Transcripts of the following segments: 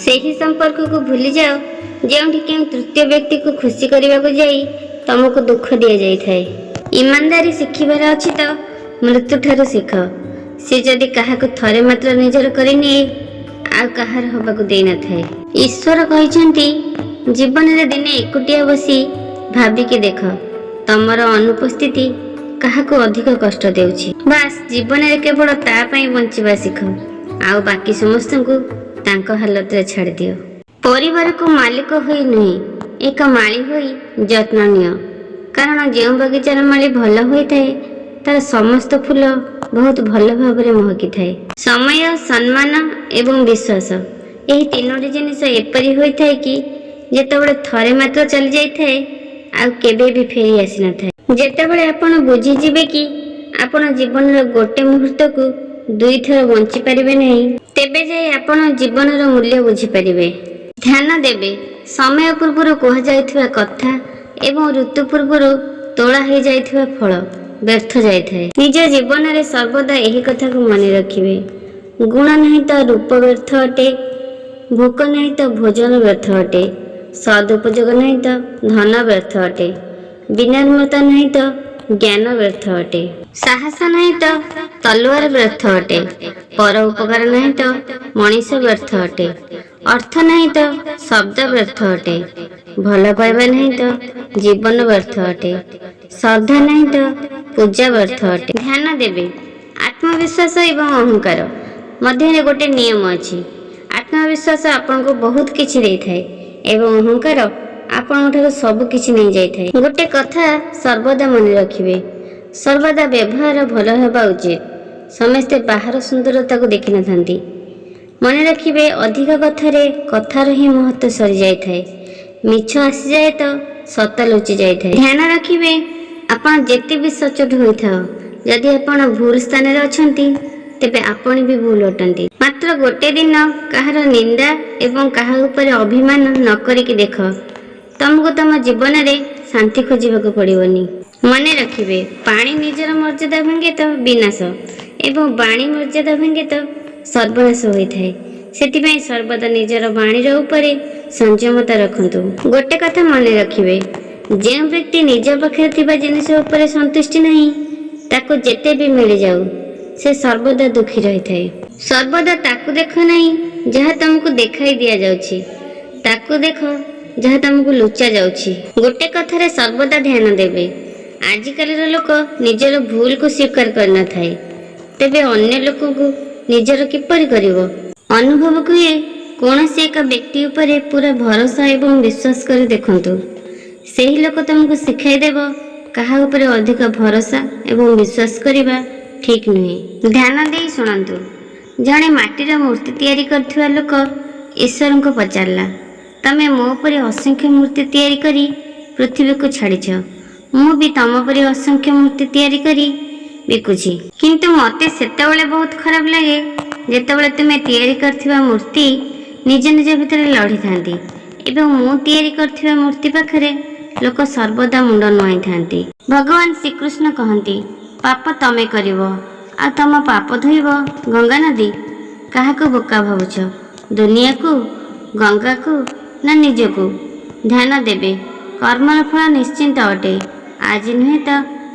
ସେହି ସମ୍ପର୍କକୁ ଭୁଲିଯାଅ, ଯେଉଁଠି କେଉଁ ତୃତୀୟ ବ୍ୟକ୍ତିକୁ ଖୁସି କରିବାକୁ ଯାଇ ତମକୁ ଦୁଃଖ ଦିଆଯାଇଥାଏ। ଇମାନଦାରୀ ଶିଖିବାର ଅଛି ତ ମୃତ୍ୟୁଠାରୁ ଶିଖ। ସେ ଯଦି କାହାକୁ ଥରେ ମାତ୍ର ନିଜର କରିନିଏ, ଆଉ କାହାର ହବାକୁ ଦେଇନଥାଏ। ଈଶ୍ୱର କହିଛନ୍ତି, ଜୀବନରେ ଦିନେ ଏକୁଟିଆ ବସି ଭାବିକି ଦେଖ, ତମର ଅନୁପସ୍ଥିତି କାହାକୁ ଅଧିକ କଷ୍ଟ ଦେଉଛି। ବାସ୍, ଜୀବନରେ କେବଳ ତା ପାଇଁ ବଞ୍ଚିବା ଶିଖ। ଆଉ ବାକି ସମସ୍ତଙ୍କୁ ତାଙ୍କ ହାଲତରେ ଛାଡ଼ିଦିଅ। ପରିବାରକୁ ମାଲିକ ହୋଇ ନୁହେଁ, ଏକ ମାଳି ହୋଇ ଯତ୍ନ ନିଅ। କାରଣ ଯେଉଁ ବଗିଚାର ମାଳି ଭଲ ହୋଇଥାଏ, ତାର ସମସ୍ତ ଫୁଲ ବହୁତ ଭଲ ଭାବରେ ମହକିଥାଏ। ସମୟ, ସମ୍ମାନ ଏବଂ ବିଶ୍ୱାସ, ଏହି ତିନୋଟି ଜିନିଷ ଏପରି ହୋଇଥାଏ କି ଯେତେବେଳେ ଥରେ ମାତ୍ର ଚାଲି ଯାଇଥାଏ, ଆଉ କେବେ ବି ଫେରି ଆସିନଥାଏ। ଯେତେବେଳେ ଆପଣ ବୁଝିଯିବେ କି ଆପଣ ଜୀବନର ଗୋଟେ ମୁହୂର୍ତ୍ତକୁ ଦୁଇଥର ବଞ୍ଚି ପାରିବେ ନାହିଁ, ତେବେ ଯାଇ ଆପଣ ଜୀବନର ମୂଲ୍ୟ ବୁଝିପାରିବେ। ଧ୍ୟାନ ଦେବେ, ସମୟ ପୂର୍ବରୁ କୁହାଯାଉଥିବା କଥା ଏବଂ ଋତୁ ପୂର୍ବରୁ ତୋଳା ହେଇଯାଇଥିବା ଫଳ ବ୍ୟର୍ଥ ଯାଇଥାଏ। ନିଜ ଜୀବନରେ ସର୍ବଦା ଏହି କଥାକୁ ମନେ ରଖିବେ। ଗୁଣ ନାହିଁ ତ ରୂପ ବ୍ୟର୍ଥ ଅଟେ। ଭୋକ ନାହିଁ ତ ଭୋଜନ ବ୍ୟର୍ଥ ଅଟେ। ସଦୁପଯୋଗ ନାହିଁ ତ ଧନ ବ୍ୟର୍ଥ ଅଟେ। ବିନମ୍ରତା ନାହିଁ ତ ଜ୍ଞାନ ବ୍ୟର୍ଥ ଅଟେ। ସାହସ ନାହିଁ ତ ତଲୁଆର ବ୍ୟର୍ଥ ଅଟେ। ପର ଉପକାର ନାହିଁ ତ ମଣିଷ ବ୍ୟର୍ଥ ଅଟେ। ଅର୍ଥ ନାହିଁ ତ ଶବ୍ଦ ବ୍ୟର୍ଥ ଅଟେ। ଭଲ ପାଇବା ନାହିଁ ତ ଜୀବନ ବ୍ୟର୍ଥ ଅଟେ। ଶ୍ରଦ୍ଧା ନାହିଁ ତ ପୂଜା ବ୍ୟର୍ଥ ଅଟେ। ଧ୍ୟାନ ଦେବେ, ଆତ୍ମବିଶ୍ୱାସ ଏବଂ ଅହଙ୍କାର ମଧ୍ୟରେ ଗୋଟେ ନିୟମ ଅଛି। ଆତ୍ମବିଶ୍ୱାସ ଆପଣଙ୍କୁ ବହୁତ କିଛି ଦେଇଥାଏ ଏବଂ ଅହଙ୍କାର ଆପଣଙ୍କ ଠାରୁ ସବୁ କିଛି ନେଇଯାଇଥାଏ। ଗୋଟେ କଥା ସର୍ବଦା ମନେ ରଖିବେ, ସର୍ବଦା ବ୍ୟବହାର ଭଲ ହେବା ଉଚିତ। ସମସ୍ତେ ବାହାର ସୁନ୍ଦରତାକୁ ଦେଖିନଥାନ୍ତି। ମନେ ରଖିବେ, ଅଧିକ କଥାରେ କଥାର ହିଁ ମହତ୍ଵ ସରିଯାଇଥାଏ। ମିଛ ଆସିଯାଏ ତ ସତ ଲୁଚି ଯାଇଥାଏ। ଧ୍ୟାନ ରଖିବେ, ଆପଣ ଯେତେ ବି ସଚୋଟ ହୋଇଥାଅ, ଯଦି ଆପଣ ଭୁଲ ସ୍ଥାନରେ ଅଛନ୍ତି, ତେବେ ଆପଣ ବି ଭୁଲ ଅଟନ୍ତି। ମାତ୍ର ଗୋଟେ ଦିନ କାହାର ନିନ୍ଦା ଏବଂ କାହା ଉପରେ ଅଭିମାନ ନ କରିକି ଦେଖ, ତମକୁ ତମ ଜୀବନରେ ଶାନ୍ତି ଖୋଜିବାକୁ ପଡ଼ିବନି। ମନେ ରଖିବେ, ପାଣି ନିଜର ମର୍ଯ୍ୟାଦା ଭାଙ୍ଗେ ତ ବିନାଶ ଏବଂ ବାଣୀ ମର୍ଯ୍ୟାଦା ଭାଙ୍ଗେ ତ ସର୍ବନାଶ ହୋଇଥାଏ। ସେଥିପାଇଁ ସର୍ବଦା ନିଜର ବାଣୀର ଉପରେ ସଂଯମତା ରଖନ୍ତୁ। ଗୋଟେ କଥା ମନେ ରଖିବେ, ଯେଉଁ ବ୍ୟକ୍ତି ନିଜ ପାଖରେ ଥିବା ଜିନିଷ ଉପରେ ସନ୍ତୁଷ୍ଟି ନାହିଁ, ତାକୁ ଯେତେ ବି ମିଳିଯାଉ, ସେ ସର୍ବଦା ଦୁଃଖୀ ରହିଥାଏ। ସର୍ବଦା ତାକୁ ଦେଖ ନାହିଁ ଯାହା ତମକୁ ଦେଖାଇ ଦିଆଯାଉଛି, ତାକୁ ଦେଖ ଯାହା ତମକୁ ଲୁଚା ଯାଉଛି। ଗୋଟେ କଥାରେ ସର୍ବଦା ଧ୍ୟାନ ଦେବେ, ଆଜିକାଲିର ଲୋକ ନିଜର ଭୁଲକୁ ସ୍ୱୀକାର କରିନଥାଏ, ତେବେ ଅନ୍ୟ ଲୋକଙ୍କୁ ନିଜର କିପରି କରିବ? ଅନୁଭବ କୁହେ, କୌଣସି ଏକ ବ୍ୟକ୍ତି ଉପରେ ପୁରା ଭରସା ଏବଂ ବିଶ୍ୱାସ କରି ଦେଖନ୍ତୁ। ସେହି ଲୋକ ତମକୁ ଶିଖାଇ ଦେବ କାହା ଉପରେ ଅଧିକ ଭରସା ଏବଂ ବିଶ୍ୱାସ କରିବା ଠିକ୍ ନୁହେଁ। ଧ୍ୟାନ ଦେଇ ଶୁଣନ୍ତୁ। ଜଣେ ମାଟିର ମୂର୍ତ୍ତି ତିଆରି କରୁଥିବା ଲୋକ ଈଶ୍ୱରଙ୍କୁ ପଚାରିଲା, "ତମେ ମୋ ପରି ଅସଂଖ୍ୟ ମୂର୍ତ୍ତି ତିଆରି କରି ପୃଥିବୀକୁ ଛାଡ଼ିଛ। ମୁଁ ବି ତମ ପରି ଅସଂଖ୍ୟ ମୂର୍ତ୍ତି ତିଆରି କରି ବିକୁଛି। କିନ୍ତୁ ମୋତେ ସେତେବେଳେ ବହୁତ ଖରାପ ଲାଗେ, ଯେତେବେଳେ ତୁମେ ତିଆରି କରିଥିବା ମୂର୍ତ୍ତି ନିଜ ନିଜ ଭିତରେ ଲଢ଼ିଥାନ୍ତି ଏବଂ ମୁଁ ତିଆରି କରିଥିବା ମୂର୍ତ୍ତି ପାଖରେ ଲୋକ ସର୍ବଦା ମୁଣ୍ଡ ନୁଆଇଥାନ୍ତି।" ଭଗବାନ ଶ୍ରୀକୃଷ୍ଣ କହନ୍ତି, ପାପ ତମେ କରିବ ଆଉ ତମ ପାପ ଧୋଇବ ଗଙ୍ଗା ନଦୀ। କାହାକୁ ବୋକା ଭାବୁଛ? ଦୁନିଆକୁ, ଗଙ୍ଗାକୁ ନା ନିଜକୁ? ଧ୍ୟାନ ଦେବେ, କର୍ମର ଫଳ ନିଶ୍ଚିନ୍ତ ଅଟେ। ଆଜି ନୁହେଁ ତ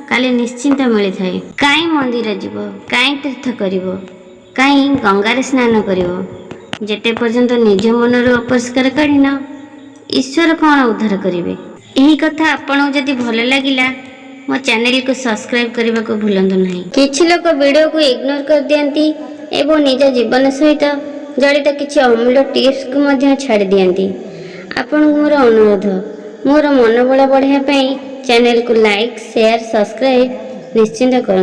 କାଲି ନିଶ୍ଚିନ୍ତ ମିଳିଥାଏ। କାହିଁ ମନ୍ଦିର ଯିବ, କାହିଁ ତୀର୍ଥ କରିବ, କାହିଁ ଗଙ୍ଗାରେ ସ୍ନାନ କରିବ? ଯେତେ ପର୍ଯ୍ୟନ୍ତ ନିଜ ମନରୁ ଅପରିଷ୍କାର କାଢ଼ିନ, ଈଶ୍ୱର କ'ଣ ଉଦ୍ଧାର କରିବେ? ଏହି କଥା ଆପଣଙ୍କୁ ଯଦି ଭଲ ଲାଗିଲା, ମୋ ଚ୍ୟାନେଲକୁ ସବସ୍କ୍ରାଇବ୍ କରିବାକୁ ଭୁଲନ୍ତୁ ନାହିଁ। କିଛି ଲୋକ ଭିଡ଼ିଓକୁ ଇଗ୍ନୋର କରିଦିଅନ୍ତି ଏବଂ ନିଜ ଜୀବନ ସହିତ ଜଡ଼ିତ କିଛି ଅମୂଲ୍ୟ ଟିପ୍ସକୁ ମଧ୍ୟ ଛାଡ଼ି ଦିଅନ୍ତି। ଆପଣଙ୍କୁ ମୋର ଅନୁରୋଧ, ମୋର ମନୋବଳ ବଢ଼ାଇବା ପାଇଁ ଚ୍ୟାନେଲକୁ ଲାଇକ୍, ସେୟାର, ସବସ୍କ୍ରାଇବ୍ ନିଶ୍ଚିତ କରନ୍ତୁ।